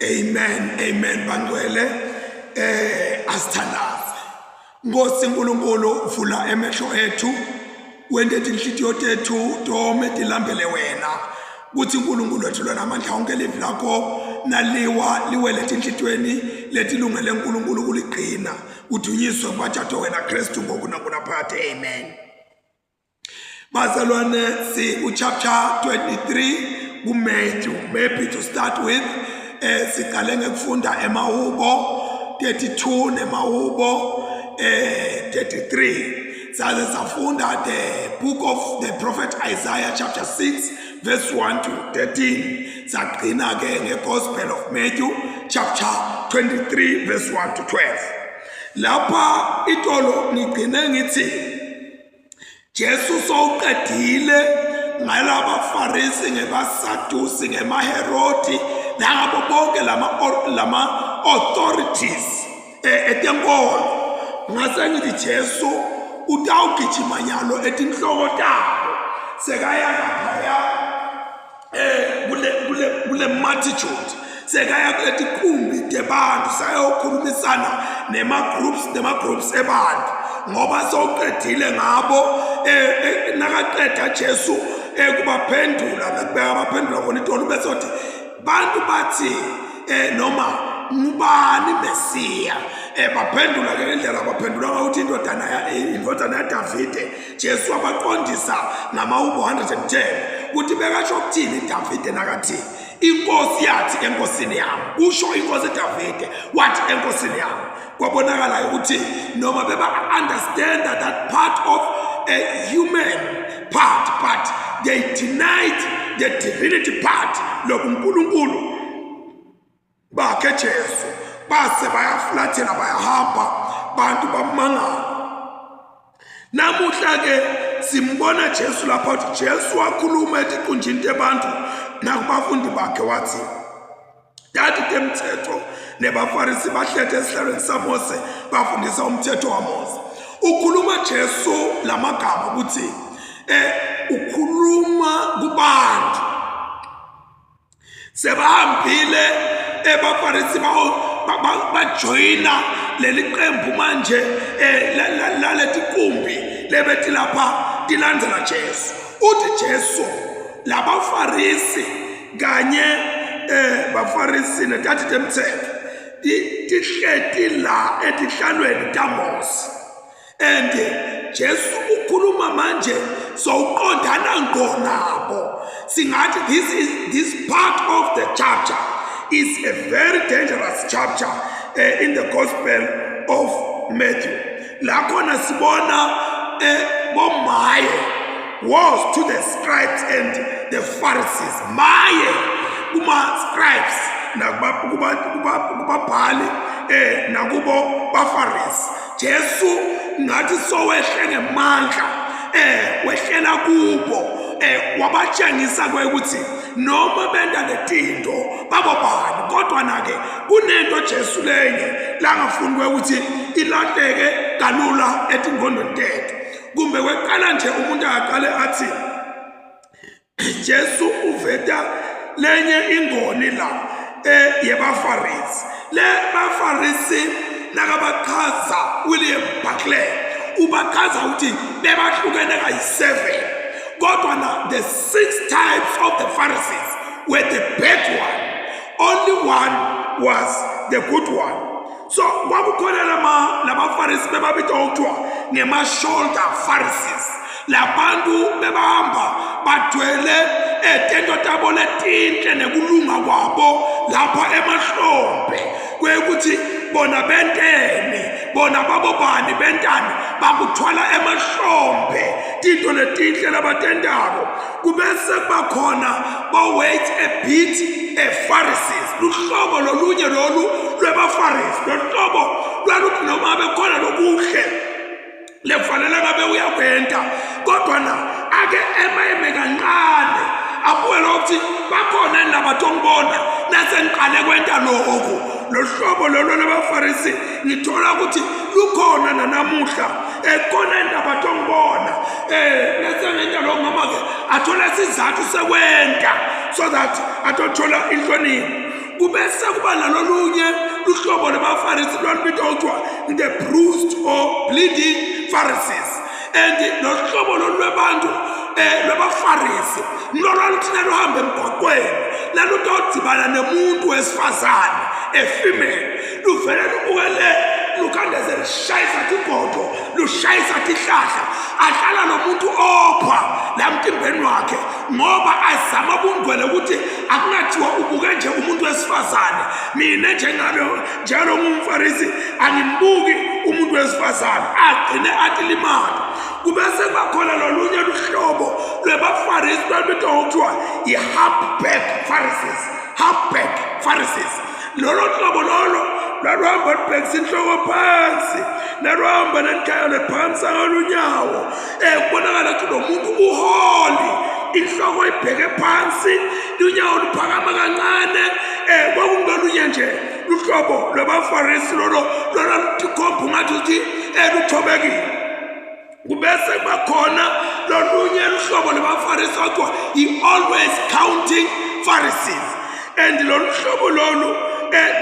Amen, amen bangcwele. Asithandaze. Nkosi uNkulunkulu, vula emehlo ethu, wente tinhlitiyo tethu tome tilambele wena. Kuthi uNkulunkulu wethu lona amandla onke, livi lakho naliwa liwele etinhlitiyweni letilungele uNkulunkulu kuligcina. Udunyiswe kubajato wena Kristu ngoku nakunaphakade. Amen. Bazalwane, si uchapter 23 kuMatthew. Maybe to start with, siqale ngekufunda emahubo 32 nemahubo 33. Saze safunda the book of the prophet Isaiah chapter 6 verse 1 to 13. Sagcina ke ngegospel of Matthew chapter 23 verse 1 to 12. Lapha itolo ngigcine ngithi Jesu sowuqedile ngalabaFarisi, ngebaSadusi, ngemaHerodi nangabo bonke lama authorities etenkolo. Ngase ngithi Jesu utawugijima nyalo etinhloko tabo, sekaya laphaya kule multitude, sekaya kuleti qumbi tebantu, sayokhulumisana nema-groups nema-groups ebantu ngoba sewuqedile ngabo. Nakaqeda Jesu ekubaphendula nakubeka baphendula khona itolo, bese uthi bantu bathi noma ngubani Mesiya? Baphendula ke ngendlela abaphendula ngayo ukuthi indodana yaDavide. Jesu wabaqondisa ngamahubo 110 ukuthi bekasho ukuthini Davide nakathi inkosi yathi enkosini yami, kusho inkosi Davide wathi enkosini yami. Kwabonakala ukuthi noma beba understand that part of a human part, but they denied the divinity part lobuNkulunkulu bakhe Jesu. Base bayafulathela, bayahamba, bantu bamangala. Namuhla ke simbona Jesu lapha uthi Jesu wakhuluma etiqunjini tebantu nakubafundi bakhe, wathi tati temthetho nebaFarisi bahlethe esihlalweni saMose, bafundisa umthetho waMose. Ukhuluma Jesu lamagama ukuthi ukhuluma kubantu sebahambile ebaFarisi, bajoyina leli qembu manje laleti qumbi lebethi lapha tilandzela Jesu. Uthi Jesu labaFarisi kanye baFarisi netati temthetho tihleti la etihlalweni taMose, and Jesu ukhuluma manje sowuqondana ngqo nabo. Singathi this part of the chapter is a very dangerous chapter in the gospel of Matthew. La khona sibona bomaye was to the scribes and the Pharisees, maye kuma scribes nakubabhali nakubo baFarisi. Jesu ngathi sowehle ngemandla, wehlela kubo, wabatshengisa ukuthi noma benta letinto babobani, kodwa na-ke kunento Jesu lenye langafuni ukuthi ilahleke kalula etingqondweni tethu. Kumbe kweqala nje umuntu akaqale athi Jesu uveta lenye ingoni la yebaFarisi. Le baFarisi nakabachaza William Barclay ubachaza ukuthi bebahlukene kayi-7, kodwa na the six types of the Pharisees were the bad one, only one was the good one. So kwakukhona lama labaFarisi bebabitwa ngokuthiwa ngema-shoulder Pharisees. Labantu bebahamba bathwele etento tabo letinhle nekulunga kwabo lapha emahlombe, kwekuthi bona benteni, bona babobani, bentani, bakuthwala emahlombe tinto letinhle labatentako. Kubese kuba khona ba-wait a bit a Pharisees, luhlobo lolunye lolu lwebaFarisi. Loluhlobo lwaluthi noma bekhona lokuhle lekufanele ngabe uyakwenta, kodwa na ake ema eme kancane abuke lokuthi bakhona yini labatongibona nasengiqale kwenta lokhu. Lohlobo lolo lwabaFarisi ngithola ukuthi lukhona nanamuhla, ekhona indaba tongibona nasengenta lokho, noma-ke athole isizathu sekwenta so that atothola inhlonipho. Kubese kuba nalolunye luhlobo lwabaFarisi lwalubitwa kuthiwa the bruised or bleeding Pharisees. And nohlobo lolu lwabantu lwabaFarisi lolwaluthi naluhamba emgwaqweni lalutodibana nemuntu wesifazane, a female, luvele lubukele lukhandeze lushayisa tigodo, lushayisa tihlahla, ahlala nomuntu opha la mtimbeni wakhe ngoba azama ubungcwele ukuthi akungathiwa ubuke nje umuntu wesifazane. Mina njengalo njalo ngumFarisi angimbuki umuntu wesifazane, agcine athi limali. Kubese kuba khona lolunye luhlobo lwebaFarisi lwalubitwa ngokuthiwa i-humpback Pharisees, humpback Pharisees. Lolo hlobo lolo lwaluhamba lubhekisa inhloko phansi, laluhamba nelikhaya lephakamisa ngolunyawo. Kubonakala ukuthi lo muntu uholi, inhloko ibheke phansi, lunyawo luphakama kancane. Kwakungolunye nje luhlobo lwabaFarisi lolo lona lukhomba ungathi ukuthi luthobekile. Kubese kuba khona lolunye luhlobo lwabaFarisi okuthiwa i-always counting Pharisees. And lolu hlobo lolu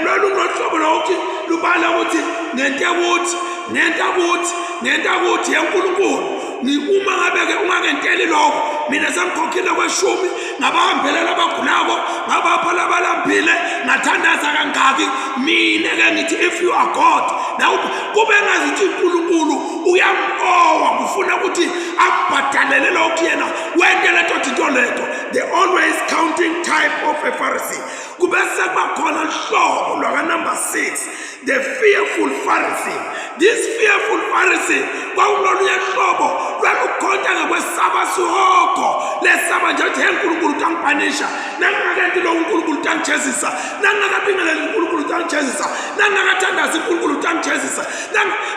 lolu nglohlobo lokuthi lubala ukuthi ngento ukuthi ngento ukuthi ngento ukuthi yeNkulunkulu. Uma ngabe-ke ungakenteli lokho, mina sengikhokhile kweshumi, ngabahambela abagulako, ngabapha labalambile, ngathandaza kangaki. Mina-ke ngithi if you are God, now kube ngazithi uNkulunkulu uyam-owa, kufuna ukuthi ambhadalele lokhu yena wente leto tinto leto. The always counting type of a Pharisee. Kube sekuba khona luhlobo lwaka number 6, the fearful Pharisee. This fearful Pharisee kwakulolunye hlobo lwalukhonta ngekwesaba sihogo, lesaba nje ukuthi hey uNkulunkulu utangipanisha, nangingakenti lo uNkulunkulu utangijezisa, nangingakabingeleli uNkulunkulu utangijezisa, nangingakathandazi uNkulunkulu utangijezisa.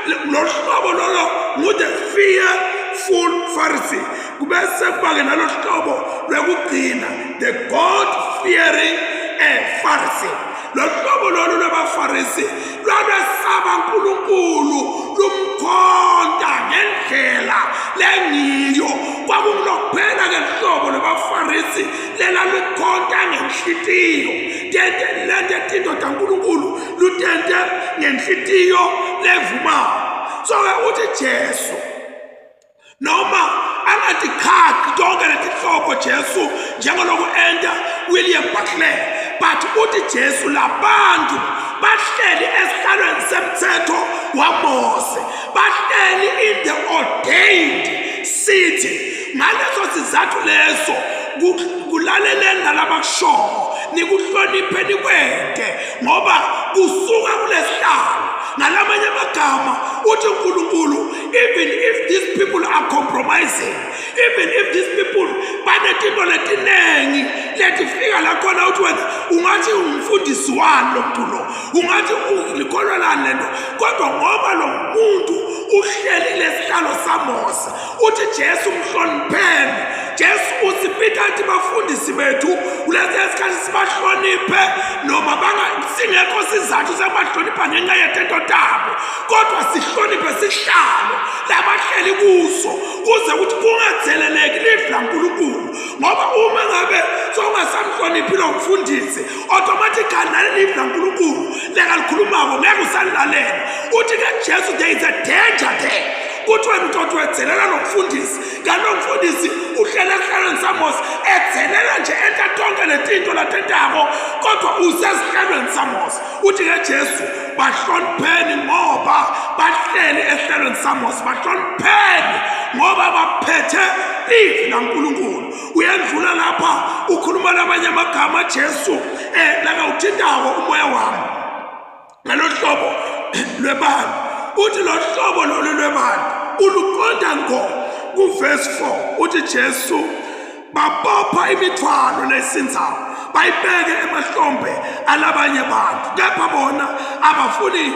Lo hlobo lolo ngu-the fearful Pharisee. Kubese kuba-ke nalo hlobo lwekugcina, the God fearing Pharisee. Lo hlobo lolu lwabaFarisi lwalwesaba uNkulunkulu, lumkhonta ngendlela lengiyo. Kwakungulokuphela ke hlobo lwabaFarisi lelalukhonta ngenhlitiyo, tente lente tinto taNkulunkulu lutente ngenhlitiyo levumayo. So-ke uthi Jesu noma angatikhakhi tonke letinhlobo Jesu njengaloku enta William Barclay, but uthi Jesu labantu bahleli esihlalweni semthetho waMose, bahleli in the ordained city. Ngaleso sizathu leso kulaleleni nalabakushoyo, nikuhloniphe, nikwente, ngoba kusuka kulesihlalo. Ngalamanye amagama uthi uNkulunkulu, even if these people are compromising, even if these people banetinto letinengi letifika la khona uthi wena ungathi umfundisi wani lo muntu lo, ungathi likholwa lani lento, kodwa ngoba lo muntu uhleli lesihlalo saMose, uthi Jesu mhlonipheni. Jesu usipita athi bafundisi bethu kulesi sikhathi sibahloniphe, noma singekho sizathu sekubahlonipha ngenxa yetento tabo, kodwa sihloniphe sihlalo labahleli kuso, kuze ukuthi kungatheleleki live laNkulunkulu. Ngoba uma ngabe sowungasamhloniphi lo mfundisi, automatically naleli live laNkulunkulu lekalikhulumako ngeke usalilalela. Uthi ke Jesu there is a danger there kuthi wena utothi wedzelela lo mfundisi, kanti lo mfundisi uhlele esihlalweni saMose, edzelela nje enta tonke letinto latentako, kodwa usesihlalweni saMose. Uthi ke Jesu bahlonipheni ngoba bahleli esihlalweni saMose, bahlonipheni ngoba baphethe livi laNkulunkulu. Uyendlula lapha ukhuluma lamanye amagama Jesu lakawuthintako umoya wami ngalo hlobo lwebantu. Uthi lo hlobo lolu lwebantu uluqonda ngqo kuverse 4. Uthi Jesu babopha imithwalo lesinzayo bayibeke emahlombe alabanye bantu, kepha bona abafuni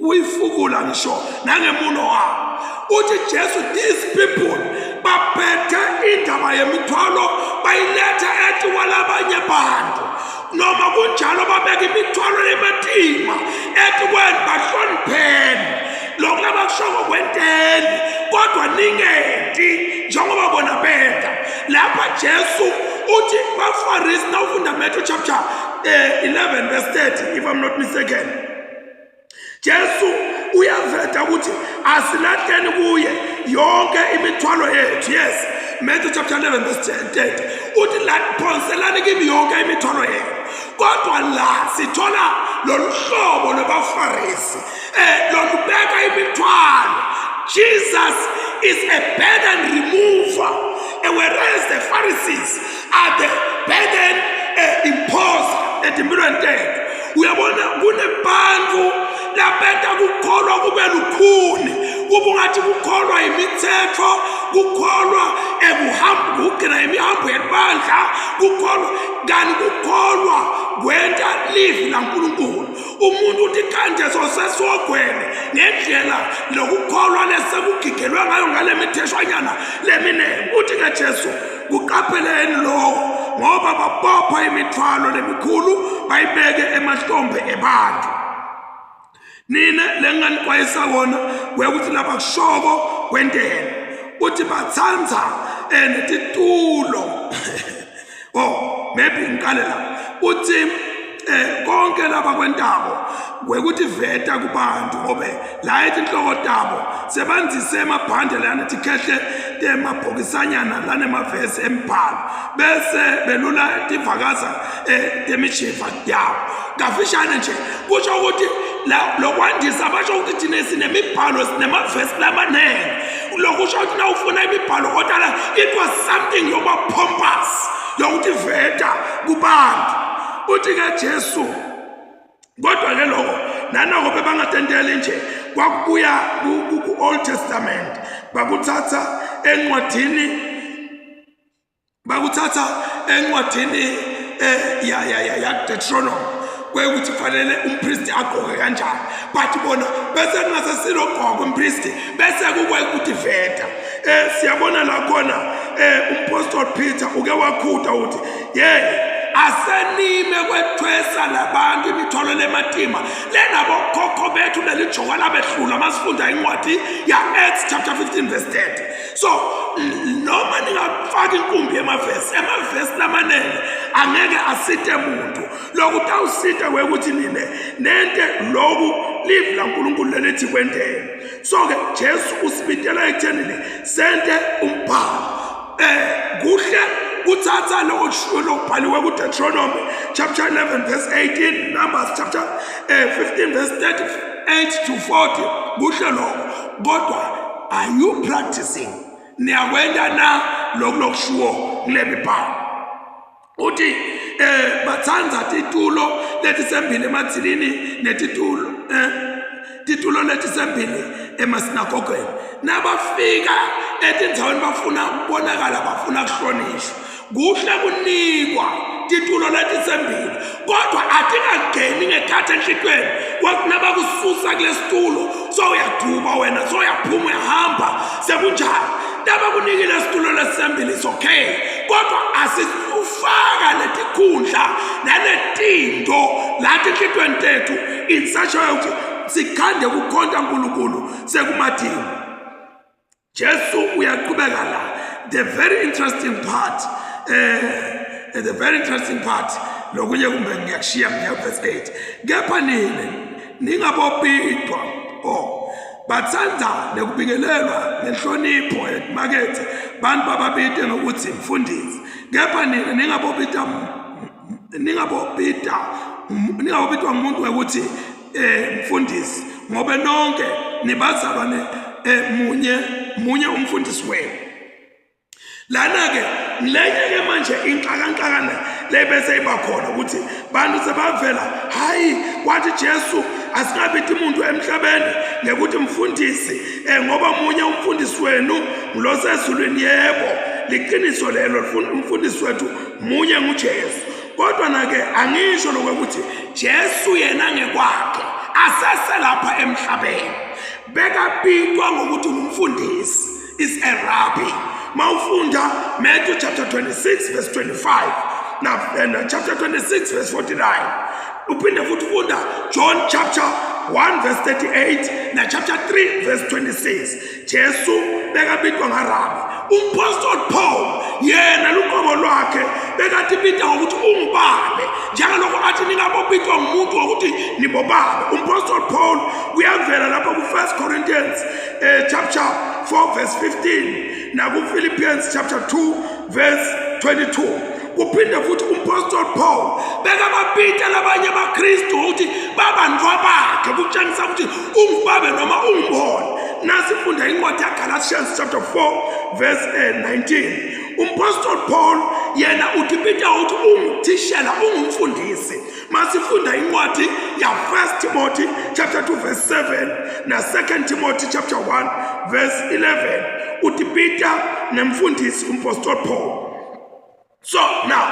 kuyifukula ngisho nangemuno wabo. Uthi Jesu these people baphethe indaba yemithwalo bayiletha ethi kwalabanye bantu, noma kunjalo babeka imithwalo lematima ethi kwenu, bahlonipheni lokhu labakushoko kwenteni, kodwa ningenti njengoba bona benta. Lapha Jesu uthi bafarisi nawufunda Matthew chapter 11 verse 30 if I'm not mistaken Jesu uyaveta ukuthi asilahleni kuye yonke imithwalo yethu. Yes, Matthew chapter 11 verse 30 uthi phonselani kimi yonke imithwalo yenu. Kodwa la sithola lolu hlobo lwabaFarisi lolubeka imithwalo. Jesus is a burden remover, and whereas the Pharisees are the burden imposer etimpilweni tethu. Uyabona kunebantu labenta kukholwa kube lukhuni, kube ungathi kukholwa imithetho, kukholwa ekuhamba kugcina imihambo yebandla, kukholwa kanti kukholwa kwenta livi laNkulunkulu. Umuntu uthi kanje sosesogwele ngendlela lokukholwa lesekugigelwe ngayo ngale mitheshwanyana leminingi. Uthi ke Jesu, kuqapheleni lokho ngoba babopha imithwalo lemikhulu bayibeke emahlombe ebantu. Nina lenginganixwayisa kona kwekuthi lapha kushoko kwentela uthi batsandza netitulo. Oh, maybe ngiqale la. Uthi konke laba kwentako kwekuthi veta kubantu ngobe la etinhloko tabo sebandzise emabhande lana tikhehle temabhokisanyana lanemavesi embhalo bese belula tivakaza temishiva yabo. Kafishane nje kusho ukuthi lokwandisa basho ukuthi thina sinemibhalo sinemavesi lamaningi. Lokusho ukuthi nawufuna imibhalo kodwa la it was something yoba pompous yokuthi veta kubantu. Uthi ke Jesu kodwa ke lokho nanoko bebangatenteli nje kwakubuya ku-Old Testament bakuthatha encwadini bakuthatha encwadini ya ya ya ya Deuteronomy kwekuthi kufanele umpristi agqoke kanjani, but bona bese kungasesilogqoko umpristi bese kukwekuthi veta. Siyabona la khona umpostoli Peter uke wakhuta uthi yey asenime kwethwesa labantu imithwalo lematima lenabokhokho bethu lelijoka labehlula masifunda incwadi ya Acts chapter 15 verse 30. So noma ningafaka inkumbi emavesi emavesi lamanene angeke asite muntu. Lokhu tawusita kwekuthi nine nente loku livi laNkulunkulu lelithi kwenteni. So ke Jesu usibitela ekuthenini sente umbhalo. Kuhle kuthatha lokho lokubhaliwe kuDeuteronomy chapter 11 verse 18, Numbers chapter 15 verse 38 to 40. Kuhle lokho, kodwa are you practicing? Niyakwenta na lokhu lokushiwo kule mibhalo? Uthi batsandza titulo letisembili emadzilini netitulo titulo letisembili emasinagogweni. Nabafika etindzaweni bafuna ukubonakala, bafuna kuhlonishwa. Kuhle kunikwa titulo letisembili, kodwa atingangeni ngekhathi enhlitweni. Nabakususa kulesitulo so uyaduba wena, so uyaphuma uyahamba sekunjani. Nabakunikile isitulo lesisembili is okay, kodwa asifaka letikhundla naletinto lathi enhlitweni tethu in such a way ukuthi sikhande kukhonta uNkulunkulu sekumathini. Jesu uyaqhubeka la, the very interesting part the very interesting part lokunye kumbe ngiyakushiya ngiya verse 8. Kepha nini ningabobidwa oh bathanda nekubingelelwa ngenhlonipho emakethe bantu bababite ngokuthi mfundisi, kepha nina ningabobita ningabobita ningabobitwa ngumuntu ngokuthi mfundisi, ngoba nonke nibazalwane munye munye umfundisi wenu. Lana ke lenye ke manje inxakanxakana lebese iba khona ukuthi bantu sebavela hayi kwathi Jesu asingabithi umuntu emhlabeni ngekuthi mfundisi ngoba munye umfundisi wenu ngilosezulwini. Yebo, liqiniso lelo, umfundisi wethu munye nguJesu. Kodwa na ke angisho lokuthi Jesu yena ngekwakhe asese lapha emhlabeni bekabikwa ngokuthi ngumfundisi, is a rabbi. Mawufunda Matthew chapter 26 verse 25 na chapter 26 verse 49, uphinde futhi ufunda John chapter 1 verse 38 na chapter 3 verse 26. Jesu bekabitwa ngarabi. Umpostoli Paul yena luqobo lwakhe bekatibita ngokuthi ungubabe, njengalokho athi ningabobitwa ngumuntu ngokuthi nibobabe. Umpostoli Paul kuyavela lapha ku-1 Corinthians chapter 4 verse 15 naku-Philippians chapter 2 verse 22. Kuphinde futhi umpostoli Paul bekababita labanye abaKristu ukuthi babantwa bakhe, kutshengisa ukuthi ungubabe noma ungumholi. Nasifunda incwadi yaGalatians chapter 4 verse 19, umpostoli Paul yena utibita ukuthi unguthishela, ungumfundisi. Masifunda incwadi ya-1 Timothy chapter 2 verse 7 na-2 Timothy chapter 1 verse 11, utibita nemfundisi umpostoli Paul. So now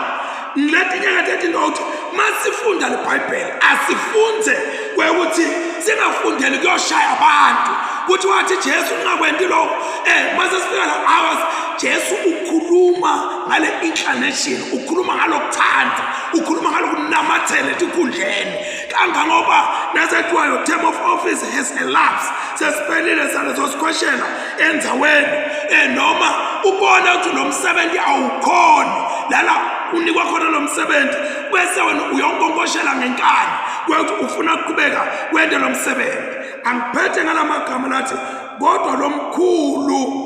ngiletinye ke into ukuthi masifunda leBhayibheli asifunde kwekuthi singafundeli kuyoshaya abantu kuthi wathi Jesu ungakwenti lokho. Mase sifika la hours Jesu ukhuluma ngale inclination, ukhuluma ngalokuthanda, ukhuluma ngalokunamathela etikhundleni, kangangoba nasethiwa your term of office has elapsed, sesiphelile saleso sikhweshela endzaweni, noma ubona ukuthi lo msebenzi awukhoni lala unikwa khona lo msebenzi, bese wena uyonkonkoshela ngenkani kwekuthi ufuna ukuqhubeka wente lo msebenzi. Angiphethe ngalamagama lathi kodwa lo mkhulu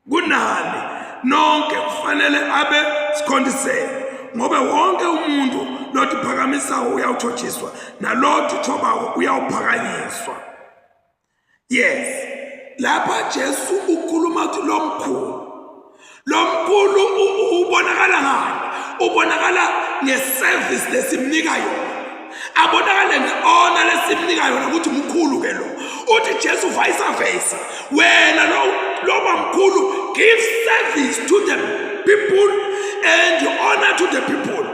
kunani nonke kufanele abe sikhondisele, ngoba wonke umuntu lotiphakamisayo uyawuthotshiswa, nalotithobayo uyawuphakanyiswa. Yes, lapha Jesu ukhuluma ukuthi lo mkhulu, lo mkhulu ubonakala ngani? Ubonakala ngeservice lesimnika yona, abonakale nge-honor lesimnika yona ukuthi mkhulu ke lo. Uthi Jesu vice versa, wena loba mkhulu, give service to the people and honor to the people.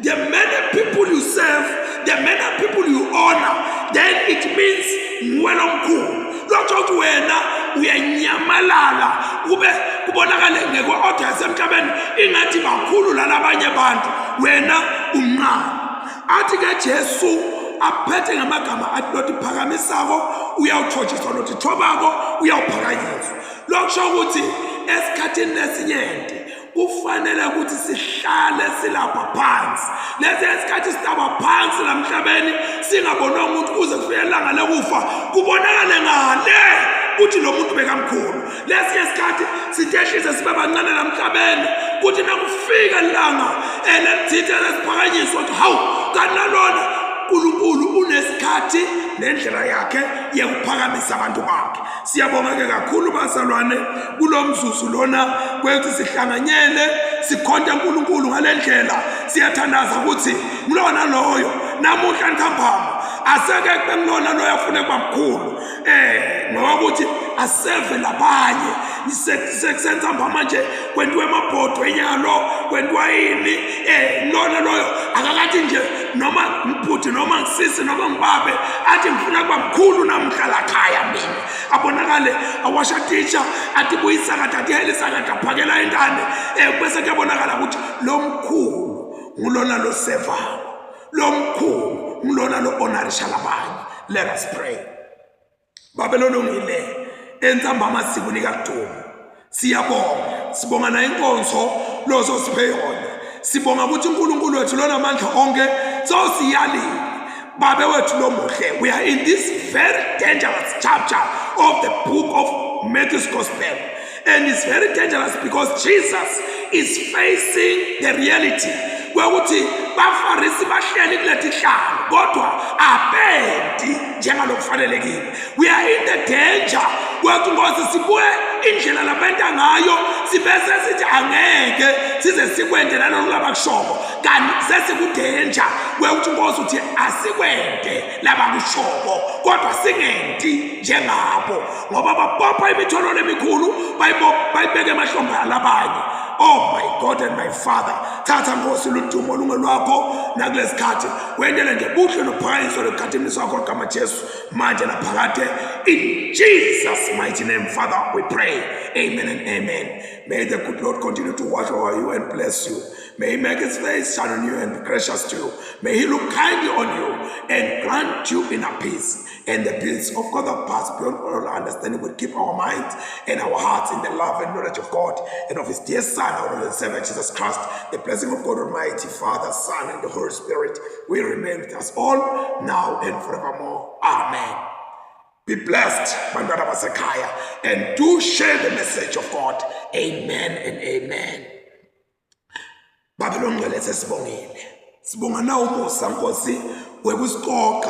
The many people you serve, the many people you honor, then it means nguwe lomkhulu. Lokho ukuthi wena uyanyamalala kube kubonakale ngekwe-order yasemhlabeni ingathi bakhulu lalabanye abantu, wena umncane. Athi ke Jesu aphethe ngamagama athi lothi phakamisako uyawuthotshiswa, lothi thobako uyawuphakanyiswa. Lokusho ukuthi esikhathini lesinyenti kufanele ukuthi sihlale silapha phansi. Lesi esikhathi silapha phansi lamhlabeni singabonwa umuntu kuze kufike ilanga lokufa, kubonakale ngale ukuthi lo muntu bekamkhulu. Lesi esikhathi sitehlise sibe bancane lamhlabeni, kuthi nakufika ilanga elithithe lesiphakanyiswa ukuthi hawu kanti nalona uNkulunkulu unesikhathi nendlela yakhe yekuphakamisa abantu bakhe. Siyabonga ke kakhulu bazalwane kulo mzuzu lona kwethu sihlanganyele sikhonte uNkulunkulu ngalendlela. Siyathandaza ukuthi ngilona loyo namuhla ntambama aseke kube ngilona loyo afune kuba mkhulu, ngoba ukuthi aseve labanye. Sekusentambama nje kwentiwe emabhodo enyalo, kwentiwa yini, lona loyo akakathi nje noma ngibhuti noma ngisisi noma ngibabe athi ngifuna kuba mkhulu namhla lakhaya mina, abonakale awasha teacher atibuyisa kade atihelisa kade aphakela intane, bese kuyabonakala ukuthi lo mkhulu ngulona lo sevako, lo mkhulu ngulona lo honorisha labanye. Let us pray. Babe lolungile entsambama sikunika kudumo, siyabonga, sibonga na inkonzo lozo siphe yona, sibonga ukuthi uNkulunkulu wethu lonamandla onke sosiyalile. Babe wethu lomuhle, we are in this very dangerous chapter of the book of Matthew's Gospel, and it's very dangerous because Jesus is facing the reality kwekuthi bafarisi bahleli kuletihlalo kodwa abenti njengalokufanelekile. We are in the danger kwekuthi Nkosi sibuye indlela labenta ngayo sibese sithi angeke size sikwente nalolu labakushoko, kanti sesikudanger kwekuthi Nkosi uthi asikwente labakushoko kodwa singenti njengabo, ngoba babopha imithwalo lemikhulu bayibeke emahlombe alabanye. Oh my God and my Father, thatha Nkosi ludumo lungelwakho. Nakulesikhathi wendele nje buhle nophakanyiswa lokukhathimliswa kwakho gama Jesu manje naphakade. In Jesus mighty name, Father, we pray. Amen and amen. May the good Lord continue to watch over you and bless you. May he make his face shine on you and be gracious to you. May he look kindly on you and grant you inner peace. And the peace of God that pass beyond all understanding will keep our minds and our hearts in the love and knowledge of God and of his dear Son, our Lord and Savior, Jesus Christ. The blessing of God Almighty, Father, Son, and the Holy Spirit will remain with us all now and forevermore. Amen. Be blessed, bantwana basekhaya, and do share the message of God. Amen and amen. Babe longcwele, sesibongile. Sibonga na umusa, Nkosi, wekusiqoqa.